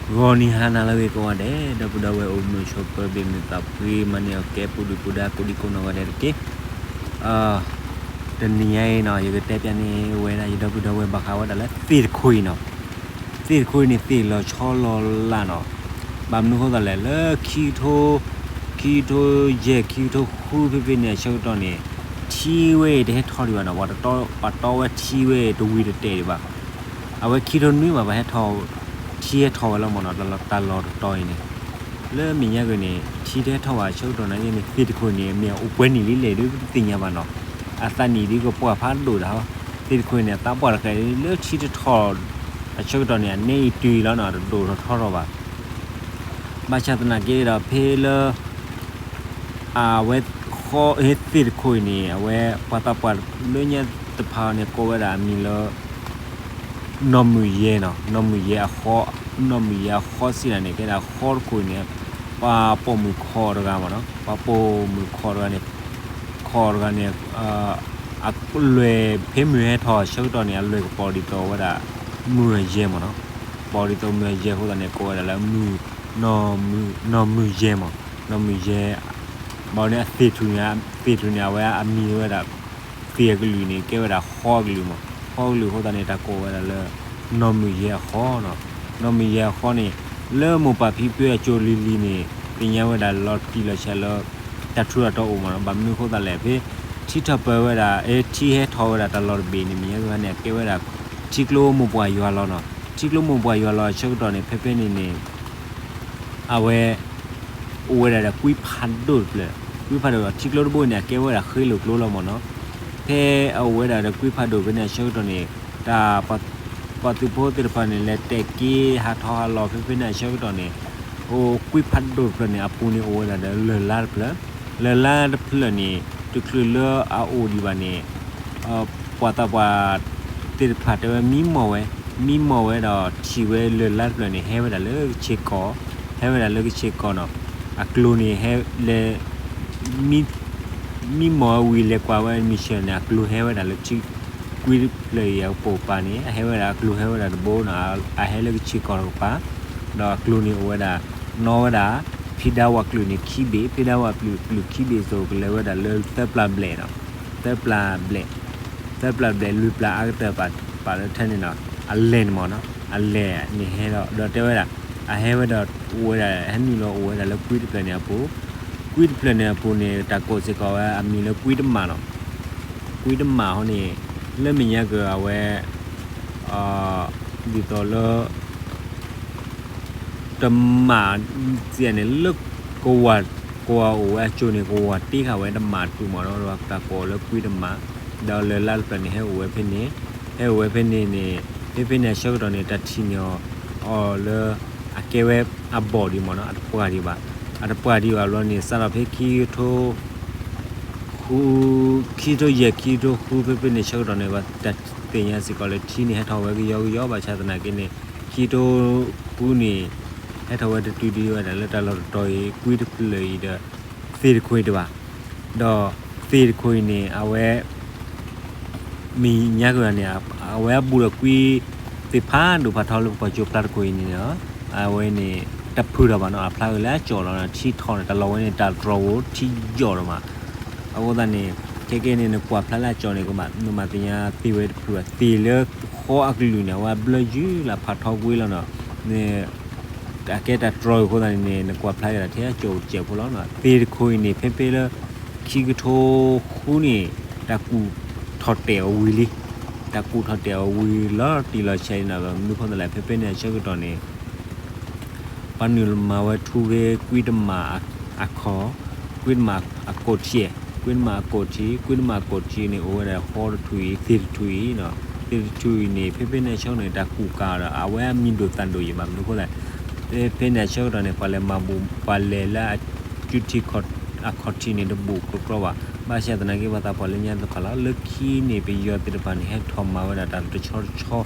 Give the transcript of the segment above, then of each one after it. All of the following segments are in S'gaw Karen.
ဂီၤနံၤဟါနၤလၢအဂ့ၤကိးဂၤဒဲး ဒီပုၢ်ဒီဝဲၢ်အိၣ်မုာ်ဆိးပၢၤဘ့ၣ်မုာ်သးဖှံ မၤန့ၢ်အီၣ်ကဲပူၤဒုၣ်ပူၤဒါကိးဒံကိးနီၢ်ဂၤဒဲးတက့ၢ်. တနံၤညါအံၤနီၤ ယကတဲပျးန့ၢ်ဝဲဒၣ် ယဒီပုၢ်ဒီဝဲၢ်ဘၣ်ဃးဝဲဒၣ်လၢသ့ၣ်တခိၣ်အံၤနီၤ. သ့ၣ်တခိၣ်အံၤန့ၣ် သ့ၣ်လီၤဆီလီၤလးနီၤ. ဘၣ်မနုၤဃိသးလဲၣ် လၢခံကထိ ခံကထိယဲၢ် ခံကထိဃုဖဲဖဲန့ၣ် အဆၢကတီၢ်န့ၣ် ထံဝဲအံၤတဟဲထီၣ်ဒံးဘၣ်နီၤ. ပှၤတီဝဲထံဝဲတဝံၤတတဲာ်ဒံးဘၣ်. အဝဲခံကထိနွံမး ပှၤဟဲထီၣ် ထံဟဲထီၣ်ဝဲလီၤမးနီၤ. တၢ်လီၢ်တတီၤအံၤန့ၣ် လၢမဲာ်ညါက့ၤန့ၣ် ထံတဟဲထီၣ်ဘၣ် အဆၢကတီၢ်န့ၣ်န့ၣ် သ့ၣ်တခိၣ်န့ၣ် မ့ၢ်အိၣ်ပှဲၤနံၣ်လံလဲၣ်ဒ်တသ့ၣ်ညါဘၣ်နီၤ. အသးနံၣ်ဒ်ကပှၢ်ဖးဒိၣ်တၢ်ဟီ သ့ၣ်တခိၣ်န့ၣ် အသးပှၢ်တဃဲၤလၢထံတထီၣ် အဆၢကတီၢ်န့ၣ် အနဲအံၤတုၤလီၤနီၤ တဒိၣ်ထီၣ်ထီထီၣ်ဘၣ်. ဘၣ်ဆၣ်သနာ်က့ဒီး ဖဲလၢ အဝဲ သ့ၣ်တခိၣ်အံၤန့ၣ် အဝဲပှၤသးပှၢ်လၢညါတဖၣ်န့ၣ် ကိးဝဲဒၣ်အမံၤလၢ နီၢ်မုၢ်ယဲနီၤ. နီၢ်မုၢ်ယဲအဃီ, နီၢ်မုၢ်ယဲအဃီစံးဒၣ်န့ၣ် ကဲဒၣ်ဃီတခိၣ်အံၤန့ၣ် ပှၤပိာ်မုၣ်ခီတဂၤမးနီၤ. ပှၤပိာ်မုၣ်ခီတဂၤန့ၣ် ခီတဂၤန့ၣ် အလွဲၢ်ဖဲမုၢ်ဟဲထီၣ်အဆၢကတီၢ်န့ၣ် အလွဲၢ်ကပိာ်ဒ်သိးဝဲဒၣ် မုၢ်ယဲမးနီၤ. ပိာ်ဒ်သိးမုၢ်ယဲအဃိသတးန့ၣ် ကိးဝဲဒၣ်လၢ နီၢ်မုၢ်ယဲမး. နီၢ်မုၢ်ယဲ ဘၣ်န့ၣ် အသ့ၣ်ထူၣ်န့ၣ် သ့ၣ်ထူၣ်န့ၣ် အဝဲအမံၤဝဲဒၣ် သ့ၣ်အကလုာ်န့ၣ် ကဲဝဲဒၣ်ဃီအကလုာ်မး. ဃီအကလုာ်အဃိသတးန့ၣ် တၢ်ကိးဝဲဒၣ်လၢ နီၢ်မုၢ်ယဲအဃီနီၤ. နီၢ်မုၢ်ယဲအဃီန့ၣ် လၢမိၢ်ပၢ်ဖံဖုအစိၤလံၤလံၤန့ၣ် သ့ၣ်ညါဝဲဒၣ်လီၤတံၢ်လီၤဆဲးလၢ တၢ်ထူးတၢ်တီၤအိၣ်မးနီၤ. ဘၣ်မနုၤအဃိသတးလဲၣ် ဖဲထံထီၣ်ပၢဝဲဒၣ် အဲ ထံဟဲထီၣ်ဝဲဒၣ်တၢ်လီၢ်တဘ့ၣ်န့ၣ် မ့ၢ်ညါက့ၤန့ၣ် ကဲဝဲဒၣ် ထံကျိမိၢ်ပှၢ်ယွၤလီၤနီၤ. ထံကျိမိၢ်ပှၢ်ယွၤလီၤအဆၢကတီၢ်န့ၣ် ဖဲဖဲန့ၣ်န့ၣ် အဝဲ အိၣ်ဝဲဒၣ်ဒီးကွံဖးဒိၣ်တဖျၢၣ်, ကွံဖးဒိၣ်ဒီးထံကျိတဘိန့ၣ် အကဲဝဲဒၣ်ဃ့လိာ်ကျိလီၤမးနီၤ. ဖဲအအိၣ်ဝဲဒၣ်ဒီးကွံဖးဒိၣ်ဖဲန့ၣ်အဆၢကတီၢ်န့ၣ် တၢ် ပှၤသုးဖိသ့ၣ်တဖၣ်န့ၣ် လဲၤတဲာ်က့ၤဟးထီၣ်ဟးလီၤဖဲဖဲန့ၣ်အဆၢကတီၢ်န့ၣ် အိၣ်ကွံဖးဒိၣ်တဖျၢၣ်န့ၣ် အပူၤန့ၣ်အိၣ်ဝဲဒၣ်ဒီးလၢၢ်လါတဖျၢၣ်, လၢၢ်လါတဖျၢၣ်န့ၣ် တချုးလၢအအိၣ်ဒံးဘၣ်န့ၣ် ပှၤသးပှၢ်သ့ၣ်တဖၣ်တဲဝဲမံမီၢ်ဝဲ, မံမီၢ်ဝဲဒီးထံၣ်ဝဲလၢၢ်လါတဖျၢၣ်န့ၣ် ဟဲဝဲဒၣ်လၢကဆ့ကီၢ်, ဟဲဝဲဒၣ်လၢကဆ့ကီၢ်နီၤ. အကျိၤန့ၣ်ဟဲလဲၤ မံမီၢ်ဝဲဝံၤလဲၤကွၢ်ဝဲမံၤဆၢၣ်န့ၣ် အကျိၤဟဲဝဲဒၣ်လၢထံ ကွံတဖျၢၣ်အံၤအပိာ်ပၤန့ၣ် အဟဲဝဲဒၣ်အကျိၤဟဲဝဲဒၣ်တဘိနီၤ, အဟဲလၢကဆ့ကီၢ်တကပၤ, ဒီးအကျိၤန့ၣ်အိၣ်ဝဲဒၣ် နီၣ်ဝဲဒၣ် ဖံဒါဝးကလုာ်န့ၣ်ခံဘ့ၣ်, ဖံဒါဝးကလုာ် ကလုာ်ခံဘ့ၣ်အသိး ကလဲၤဝဲဒၣ်လၢသၢပျၢ်ဘျဲၣ်နီၤ, သၢပျၢ်ဘျဲၣ်, သၢပျၢ်ဘျဲၣ်လွံၢ်ပျၢ်အါကတၢၢ်ပာ်လၢထဲန့ၣ်နီၤ, အလဲၢ်န့ၣ်မးနီၤ, အလဲၢ်န့ၣ်ဟဲဒီး ဒီးတဲဝဲဒၣ် အဟဲဝဲဒီးအိၣ်ဝဲဒၣ် ဟဲနုာ်လီၤအိၣ်ဝဲဒၣ်လၢကွံတဖျၢၣ်န့ၣ်အပူၤ, ကွံတဖျၢၣ်န့ၣ်အပူၤန့ၣ် တၢ်ကိးစ့ၢ်ကီးဝဲအမံၤလၢကွံတမးနီၤ, ကွံတမးဟီန့ၣ် လၢမဲာ်ညါက့ၤအဝဲ ဒ်သိးလၢ တမးစ့ၢ်န့ၣ် လၢကဝၤ ကဝၤအိၣ်ဝဲအစိၤန့ၣ် ကဝၤတ့ဃာ်ဝဲတမးတူၢ်မးနီၤ, တၢ်ကိးလၢကွံတမး, ဒီးလၢၢ်လါတဖျၢၣ်န့ၣ် ဟဲအိၣ်ဝဲဖဲန့ၣ်, ဟဲအိၣ်ဝဲဖဲန့ၣ်န့ၣ် ဖဲဖဲန့ၣ်အဆၢကတီၢ်န့ၣ် တၢ်ထံၣ်န့ၢ်အီၤလၢ အကဲဝဲအဘီၣ်ဒံးမးနီၤ, အတပှၢ်ဒံးဘၣ်, အတပှၢ်ဒံးဘၣ်ဘျီန့ၣ် စးထီၣ်ဖဲခံကထိ ဃု ခံကထိယဲၢ် ခံကထိဃု ဖဲဖဲန့ၣ်ဆၢကတီၢ်န့ၣ် ပှၤတၢ်သ့ၣ်ညါစ့ၢ်ကီးလၢထံန့ၣ် ဟဲထီၣ်ဝဲကယီကယီ ဘၣ်ဆၣ်သနာ်က့န့ၣ် ခံကထိဃုန့ၣ် ဟဲထီၣ်ဝဲတတုၤဒံးဝဲဒၣ်လၢတၢ်လီၢ်တတီၤအံၤ ကွံတဖျၢၣ်အံၤဒီး သ့ၣ်တခိၣ်အံၤတဘၣ်, ဒီးသ့ၣ်တခိၣ်အံၤန့ၣ် အဝဲ မဲာ်ညါက့ၤန့ၣ် အဝဲအဘူးဒီးကွံသ့ၣ်ဖးဒိၣ်ဖးထီလၢပှၤကၠိဖျါတခိၣ်အံၤန့ၣ်ဒီး အဝဲန့ၣ် တဖုးထီၣ်ဘၣ်နီၤ, အဖျါက့ၤလၢအကၠီၣ်လီၤ, ထံထီၣ်န့ၣ် တၢ်လီၢ်ဝဲန့ၣ် တၢ်တြီၤဧိၤထံယီၢ်လီၤမး, အဃိသတးန့ၣ် ခဲကဲန့ၣ် နကွၢ်ဖျါလၢအကၠီၣ်န့ၣ် ကဘၣ် နမၤသ့ၣ်ညါသ့ၣ်ဝဲတဖုးဘၣ်, သ့ၣ်လၢဃီအကလုာ်န့ၣ် အဝဲအဘျၢယုၢ်လၢဖးထီကွံလီၤနီၤ, အကဲတၢ်တြီၤအဃိသတးန့ၣ် နကွၢ်ဖျါက့ၤဒၣ်ထဲအကၠီၣ်အိၣ်တစဲးဖိလီၤနီၤ, သ့ၣ်တခိၣ်အံၤန့ၣ် ဖဲဖဲလၢ ခံကထိဃုန့ၣ် တၢ်ကူၣ်ထီၣ်တဲာ်အီၤဝံၤလံ, တၢ်ကူၣ်ထီၣ်တဲာ်အီၤဝံၤလီၤတံၢ်လီၤဆဲးနီၤ, မနုၤအဃိသတးလဲၣ် ဖဲဖဲန့ၣ်အဆၢကတီၢ်န့ၣ် ပှၤနုာ်လီၤမၤဝဲထူဖဲကွံတမးအခီၣ်, ကွံတမးအကိာ်ထံ, ကွံတမးအကိာ်ထံ, ကွံတမးအကိာ်ထံန့ၣ် အိၣ်ဝဲဒၣ်ဃီတထူၣ်အံၤ သ့ၣ်တထူၣ်အံၤနီၤ, သ့ၣ်တထူၣ်အံၤန့ၣ် ဖဲဖဲန့ၣ်အဆၢကတီၢ်န့ၣ် တၢ်ကူၣ်ကၤဒီး အဝဲအမံၤဒိၣ်သၣ်ဒိၣ်ယံၤဘၣ် မနုၤအဃိလဲၣ် ဖဲဖဲန့ၣ်အဆၢကတီၢ်န့ၣ် ပှၤလဲၤမၤဘူး ပှၤလဲၤလၢအစုထံ အခီၣ်ထံးန့ၣ် တဘူးကြီဘၣ်. ဘၣ်ဆၣ်သနာ်က့ ပှၤသးပှၢ်လၢညါတဖၣ်လီၤ. လၢခံန့ၣ် ပယီၤသ့ၣ်တဖၣ်န့ၣ် ဟဲထီၣ်မၤဝဲဒၣ်တၢ်တဆီတဆီ,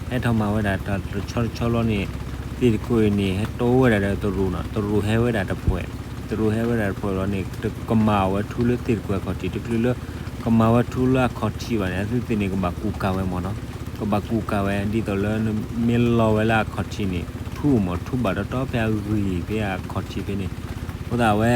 ဟဲထီၣ်မၤဝဲဒၣ်တၢ်တဆီတဆီလီၤန့ၣ် သ့ၣ်တခိၣ်အံၤန့ၣ် ဟဲတိဝဲဒၣ်ဒီးတရူးနီၤ, တရူးဟဲဝဲဒၣ်တဖှဲး, တရူးဟဲဝဲဒၣ်တဖှဲးလီၤန့ၣ် တကမၤဝဲထူလၢသ့ၣ်တခိၣ်အခီၣ်ထံး, တချုးလၢကမၤဝဲထူလၢအခီၣ်ထံးဘၣ်န့ၣ် အသုသ့ၣ်န့ၣ် ကဘၣ်ကူၣ်ကၤဝဲမ့ၢ်နီၤ, ကဘၣ်ကူၣ်ကၤဝဲ ဒ်သိးလၢနမ့ၢ်လီၤဝဲလၢအခီၣ်ထံးန့ၣ် ထူ ထူၣ်မး ထူၣ်ဘၣ်တီတီဖဲအဂံၢ်ဖဲအခီၣ်ထံးဖဲန့ၣ်, အဃိသတးအဝဲ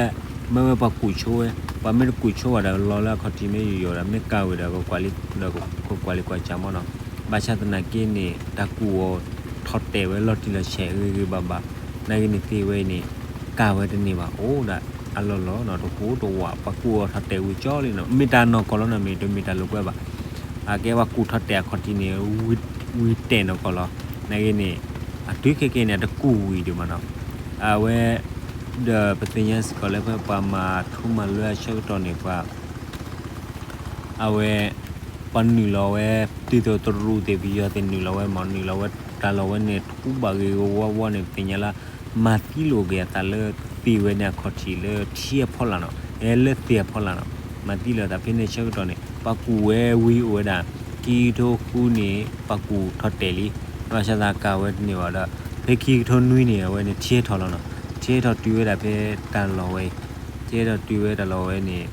မ့ၢ်ဝဲပှၤကူၣ်ဆိဝဲ, ပှၤမ့ၢ်တကူၣ်ဆိဘၣ်ဒီးလီၤလၢအခီၣ်ထံးမ့ၢ်ယိာ်ယိာ်ဒီး မ့ၢ်ကၢ်ဝံၤဒီး ကကွၢ်လံကွၢ်စၢ်မးနီၤ, ဘၣ်ဆၣ်သနာ်က့န့ၣ် တၢ်ကူၣ်အီၤထီၣ်တဲာ်ဝဲလီၤတံၢ်လီၤဆဲးဂ့ၤဂ့ၤဘၣ်ဘၣ်, နာ်က့န့ၣ်သ့ၣ်ဝဲအံၤန့ၣ် ကၢ်ဝဲတန့ၢ်ဘၣ်အိၣ်ဒီးအလီၢ်လီၤနီၤ, တဟူးတဝး ပှၤကူၣ်အီၤထီၣ်တဲာ်ဝံၤကၠီလံနီၤ, မ့ၢ်တၢ်နီၢ်ကီၢ်လီၤနီၤ, မ့ၢ်တမ့ၢ်တၢ်လိာ်ကွဲဘၣ် အကဲပှၤကူၣ်ထီၣ်တဲာ်အခီၣ်ထံးန့ၣ် ဝံၤတဲာ်နီၢ်ကီၢ်လီၤ, နာ်က့န့ၣ် အတုၤခဲကဲန့ၣ် အတကူၣ်ဝံၤဒံးမးနီၤ, အဝဲ ဒီးပသ့ၣ်ညါစ့ၢ်ကီးလၢဖဲပှၤမၤထူမၤလွဲအဆၢကတီၢ်န့ၣ် ပှၤ အဝဲ ပှၤနုာ်လီၤဝဲ ဒ်သိးတရူးသ့ၣ်ပယီၤသ့ၣ်နုာ်လီၤဝဲမး နုာ်လီၤဝဲတၢ်လီၢ်ဝဲန့ၣ် ထူဘၣ်ဂ့ၤဂ့ၤဝါဝါန့ၣ် ပသ့ၣ်ညါလၢ မၤသံလိာ်က့ၤအသးလၢသ့ၣ်ဝဲန့ၣ်အခီၣ်ထံးလၢထံအဖီလာ်နီၤ, လၢသ့ၣ်အဖီလာ်နီၤ, မၤသံလိာ်သးဖဲန့ၣ်ဆၢကတီၢ်န့ၣ် ပှၤကူၣ်ဝဲဝံၤအိၣ်ဝဲဒၣ် ခံကထိဃုန့ၣ် ပှၤကူၣ်ထီၣ်တဲာ်လံ, ဘၣ်ဆၣ်သနာ်က့ကၢ်ဝဲတန့ၢ်ဘၣ်ဒီး ဖဲခံကထိနွံန့ၣ် အဝဲန့ၣ်ထံဟဲထီၣ်လီၤနီၤ, ထံဟဲထီၣ်တုၤဝဲဒၣ်ဖဲတၢ်လီၢ်ဝဲအံၤ, ထံဟဲထီၣ်တုၤဝဲတၢ်လီၢ်ဝဲန့ၣ်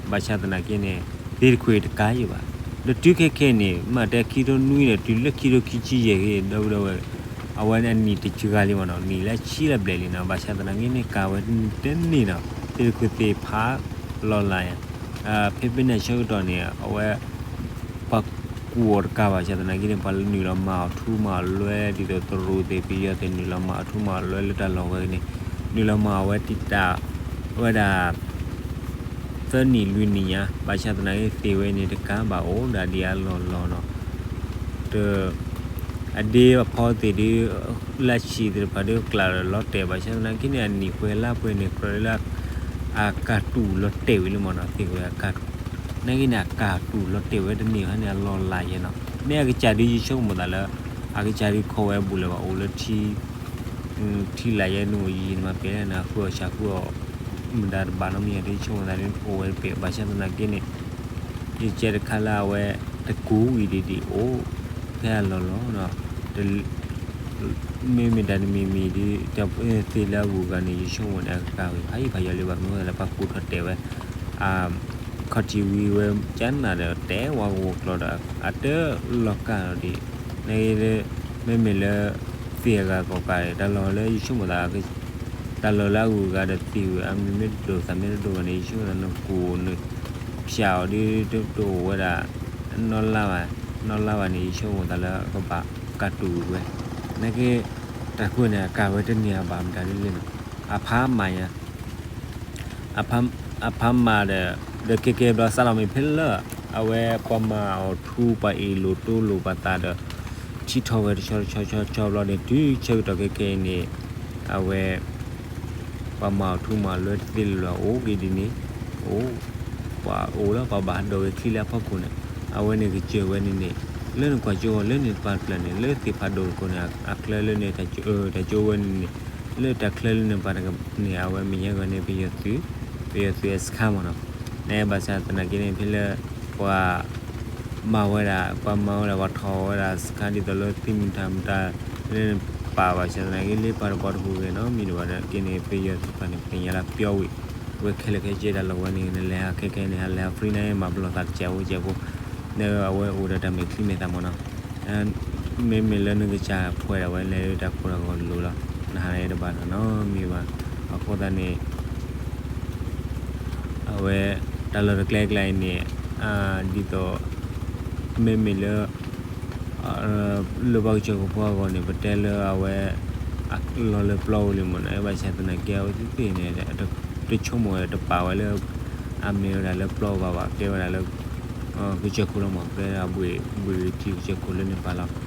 ဘၣ်ဆၣ်သနာ်က့န့ၣ် သ့ၣ်တခွံးတကးယံာ်ဘၣ်, ဒီးတုၤခဲခဲန့ၣ် မ့ၢ်တဲခံကထိနွံဒီးတုၤလၢခံကထိခံဆံယဲၢ်ဂ့ၤ ဒီပုၢ်ဒီဝဲၢ်, အဝဲန့ၣ်အနံၣ်တယံာ်လံမးနီၤ, နံၣ်လၢဆံလၢဘျဲၣ်လံနီၤ, ဘၣ်ဆၣ်သနာ်က့န့ၣ် ကၢ်ဝဲတန့ၢ်နီၤ, သ့ၣ်တခွံးသ့ၣ်ဖးလီၤလးယါ, ဖဲဖဲန့ၣ်ဆၢကတီၢ်န့ၣ် အဝဲ ပှၤကူၣ်အီၤတကးဘၣ်ဆၣ်သနာ်က့န့ၣ် ပှၤနုာ်လီၤမၤအီၤထူမၤအီၤလွဲ ဒ်သိးတရူးသ့ၣ်ပယီၤသ့ၣ်နုာ်လီၤမၤအီၤထူမၤအီၤလွဲလၢတၢ်လီၢ်ဝဲန့ၣ်, နုာ်လီၤမၤအီၤဝဲတံာ်တာ်ဝဲဒၣ် သၢနံၣ်လွံၢ်နံၣ်ညါ, ဘၣ်ဆၣ်သနာ်က့သ့ၣ်ဝဲန့ၣ် တကးဘၣ်အိၣ်ဒၣ်ဒ်အလီၢ်လီၢ်နီၤ, တ အဒ့အဖီသ့ၣ်ဒ် လၢဆံးသ့ၣ်တဖၣ်ဒ်ကျးဒီးလီၤတဲာ် ဘၣ်ဆၣ်သနာ်က့န့ၣ် အနံၣ်ဃဲလါပှဲၤန့ၣ် ကြၢးလၢ အကၢ်တူာ်လီၤတဲာ်ဝံၤလံမးနီၤ, သ့ၣ်ဝဲအကၢ်တူာ်, နာ်က့န့ၣ် အကၢ်တူာ်လီၤတဲာ်ဝဲတန့ၢ်ဘၣ်န့ၣ် အလီၢ်လၤယဲနီၤ, မ့ၢ်အကစၢ်ဒ်ယဆိကမိၣ်သးလၢ အကစၢ်ဒ်ခိးဝဲဘူးလၢၤဘၣ် အိၣ်လၢထံ ထံလာ်ယဲန့ၣ်အိၣ်ယံာ်မးပှဲၤန့ၣ် ဃုအီၣ်ဆၣ်ဃုအီၣ် မတၤတဘၣ်နီတမံၤ ယဆိကမိၣ်သးဒ်အိၣ်ဝဲတပှဲၤ ဘၣ်ဆၣ်သနာ်က့န့ၣ် ယကဲတခါလၢအဝဲ တကူဝံၤဒ်ဒ်အိၣ် ဖဲအလီၢ်လီၢ်နီၤ မ့မ့ၢ်တၢ်တမံၤမံၤဒ် တၢ်သ့ၣ်လၢအဂုၤအဂၤန့ၣ် ယဆိကမိၣ်န့ၣ် အကကၢ်ဝံၤဖးယံာ်ဖးယီၤလံဘၣ် မ့ၢ်ဝဲလၢပှၤကူၣ်ထီၣ်တဲာ်ဝဲ အခီၣ်ထံးဝံၤဝဲကနၣ်ဒီး တဲဝဲဂီၤကျီၤဒီး အတလီၤကၢ်လီၤဒံး နဂ့ၢ်လၢ မ့မ့ၢ်လၢ သ့ၣ်အဂၤကီၢ်ကး တၢ်လီၢ်လၢယဆိကမိၣ်သး တၢ်လီၢ်လၢအဂုၤအဂၤဒီးသ့ၣ်ဝဲ အမ့ၢ်မ့ၢ်တဒိၣ်သးမ့ၢ်တဒိၣ်ဘၣ်န့ၣ် ယဆိကမိၣ်သးနကူၣ်န ဖၠးအီၤဒ်တအိၣ်ဝဲဒၣ် နီၢ်လါဘၣ် နီၢ်လါဘၣ်န့ၣ် ယဆိကမိၣ်သးလၢကဘၣ်ကၢ်တူာ်ဝံၤဝဲ နက့ တၢ်ကွဲန့ၣ် အကၢ်ဝဲတန့ၢ်အဘၣ်မတၤဒ်လဲၣ်နီၤ အဖးမၤညါ အဖးမၤဒီး ဒီးကဲကဲဘျီစးလီၤမ့ၢ်ဖဲလၢ အဝဲပှၤမၤအီၤထူပှၤအ့ၣ်လိာ်တိလိာ်ပှၤသးဒီး ထံထီၣ်ဝဲတဆီတဆီဆီဆီဘျီန့ၣ် တုၤဆၢကတီၢ်ခဲခဲအံၤန့ၣ် အဝဲ ပှၤမၤအီၤထူမၤအီၤလွဲတသ့လၢၤဘၣ် အိၣ်က့ၤဒ်န့ၣ် အိၣ် ပှၤအိၣ်လၢပှၤဘၣ်ဟးဒိးဝဲချံလၢအဖီခိၣ်န့ၣ် အဝဲန့ၣ်ကစၢၢ်ဝဲန့ၣ်န့ၣ် လၢနကွၢ်ကၠိလၢန့ၣ်တပၤတဖျၢၣ်န့ၣ် လၢသ့ၣ်ဖးဒိၣ်တခိၣ်န့ၣ် အချၢလၢန့ၣ် တၢ်ကၠိဝဲန့ၣ်န့ၣ် လၢတၢ်ချၢလၢန့ၣ်ပၤတကန့ၣ် အဝဲမဲာ်ညါဂီၤန့ၣ် ပယီၤသုး ပယီၤသုးအစခါမ့ၢ်နီၤ နဘၣ်ဆၣ်သနာ်က့န့ၣ် ဖဲလၢ ပှၤ မၤဝဲဒၣ် ပှၤမၤဝဲဒၣ် ပှၤထီၣ်ဝဲဒၣ်စခါဒ်သိးလၢသံမုၢ်ထၢ်မတၤ လၢပာ်ဘၣ်ဆၣ်သနာ်က့ လၢပှၤတဘီတဟူးဂဲၤနီတမံၤဒံးဘၣ်ဒီး က့န့ၣ် ပယီၤသုးတဖၣ်န့ၣ် ပသ့ၣ်ညါလၢပျီဝံၤ ဝဲခဲလၢာ်ခဲဆ့တၢ်လီၢ်ဝဲန့ၣ် နလဲၤဟးခဲခဲန့ၣ် ဟးလဲၤဟး free န့ၣ် မၤပလီၢ်သးတစဲးဖိစဲးဖိ နအဝဲအိၣ်ဒီးတၢ်မဲာ်ချံမဲာ်သးမ့ၢ်နီၤ မ့မ့ၢ်လၢနကစၢ်ဖှဲးဒၣ်ဝဲလဲၤတၢ်ကိၢ်တၢ်ဂီၤလိၤလီၤ နဟးန့ၣ်တဘၣ်နီတမံၤဘၣ် အဃိသတးန့ၣ် အဝဲ တၢ်လီၢ်တကျဲကျဲအံၤန့ၣ် ဒ်သိး မ့မ့ၢ်လၢ လၢပှၤကစၢၢ်ခိၣ်ဖိအဂီၢ်န့ၣ် ပတဲလၢအဝဲ အလီၢ်လၢပျီဝံၤလံမ့ၢ်နီၤ ဘၣ်ဆၣ်သနာ်က့ အဝဲသ့ၣ်သ့ၣ်န့ၣ် တဆိကမိၣ်တပာ်ဝဲလၢ အမ့ၢ်ဝဲဒၣ်လၢပျီဘၣ်ဘၣ် ကဲဝဲဒၣ်လၢ ကစၢၢ်ခိၣ်လီၤမ့ၢ် ကဲဒၣ်ဘှ့ၣ်ထံကစၢၢ်ခိၣ်လၢန့ၣ်ပာ်လီၤ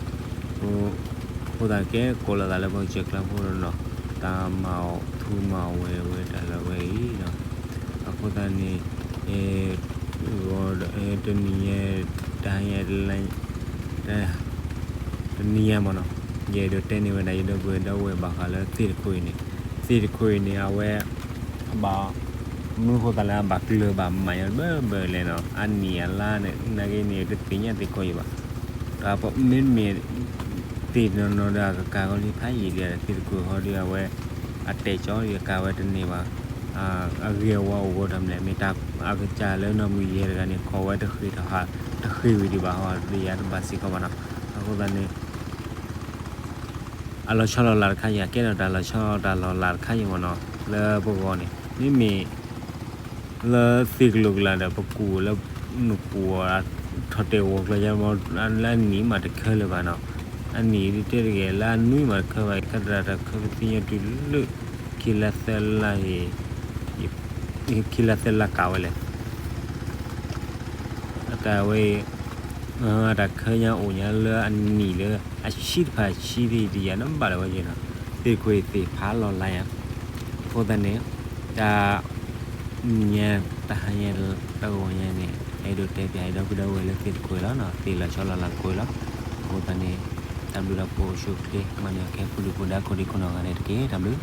အဃိသတးကဲကိးလီၤသးလၢပှၤကစၢၢ်ကျါဖိဒီးနီၤ တၢ်မၤအီၤထူမၤအီၤဝဲဝဲတၢ်လၢဝဲအံၤနီၤ အဃိသတးန့ၣ် ဂီၤဒီး တနံၤညါ တဟါညါ တလါ တနံၤညါမ့ၢ်နီၤ ယအဲၣ်ဒိးတဲန့ၢ်ဝဲဒၣ် ယဒီပုၢ်ဝဲၢ်ဒီဝဲၢ်ဘၣ်ဃးလၢသ့ၣ်တခိၣ်အံၤန့ၣ် သ့ၣ်တခိၣ်အံၤန့ၣ် အဝဲ ဘၣ် မနုၤဃိသတးလၢအဘၣ်ကျၢၤဘၣ်မၤညါဘၢဘၢလဲၣ်နီၤ အနံၣ်အလါန့ၣ် နာ်က့န့ၣ် တသ့ၣ်ညါသ့ၣ်ကီးယံၤဘၣ် ဒီးမ့မ့ၢ် သ့ၣ်နီၢ်နီၢ်ဒီးအကကၤကီလံဖးယံာ်လံ သ့ၣ်တခိၣ်ဟီဒီးအဝဲ အတဲာ်ကၠီဒီးအကၤဝဲတန့ၢ်ဘၣ် အဂ့ၤအဝါအိၣ်ဂီၢ်တၢ်မလဲၣ် မ့ၢ်တၢ်အကစၢ်လၢနီၢ်မုၢ်ယဲၢ်တဂၤန့ၣ် ခိးဝဲတဃ့ၢ်တဟး တဃ့ၢ်ဝံၤဒံးဘၣ်ဟီ ဒီးယၤတဘၣ်စ့ၢ်ကီးဘၣ်နီၤ အဃိသတးန့ၣ် အလီၤဆီလီၤလးတခါအံၤ အကဲထီၣ်တၢ်လီၤဆီတၢ်လီၤလးတခါအံၤမ့ၢ်နီၤ လၢပဂီၢ်န့ၣ် မ့မ့ၢ် လၢသ့ၣ်ကလိာ်ကလာ်ဒီး ပကူၣ်လၢ နကူၣ်အီၤ ထီၣ်တဲာ်ဂီၤကျၢၤယါမ့ၢ် လၢအနံၣ်မးတခၢလၢၤဘၣ်နီၤ, အနံၣ်တဲတဂ့ၤ လၢအနွံမးတခၢဘၣ် ကဲတၢ်တခၢပသ့ၣ်ညါတုၤလၢ ခံလါသၢလါအံၤ ခံလါသၢလါကးဝဲလဲၣ် အတၢ်ဝဲအံၤ တၢ်ခၢညါအိၣ်ညါလၢအနံၣ်လၢ အဆံတဖၣ်ဆံဒ်ယၤနဘၣ်လၢၤဝဲက့ၤနီၤ, သ့ၣ်တခွ့သ့ၣ်ဖးလီၤလါယၤ, အဃိသတးန့ၣ် တၢ် နံၤညါ တဟါညါ တဂီၤညါန့ၣ် အဲၣ်ဒိးတဲပၠးအဲၣ်ဒိးပဒီပုၢ်ဝဲၢ်လၢသ့ၣ်တခွ့လီၤနီၤ, သ့ၣ်လီၤဆီလီၤလးတခွ့လီၤ, အဃိသတးန့ၣ် တၢ်ဘျုးလၢပှၤအိၣ်ဆူၣ်အိၣ်ချ့ မၤန့ၢ်အီၣ်ကဲဖိဒံဖိဒါခိၣ်ဒံခိၣ်နီၢ်ဂၤဒဲးတက့ၢ် တၢ်ဘျုး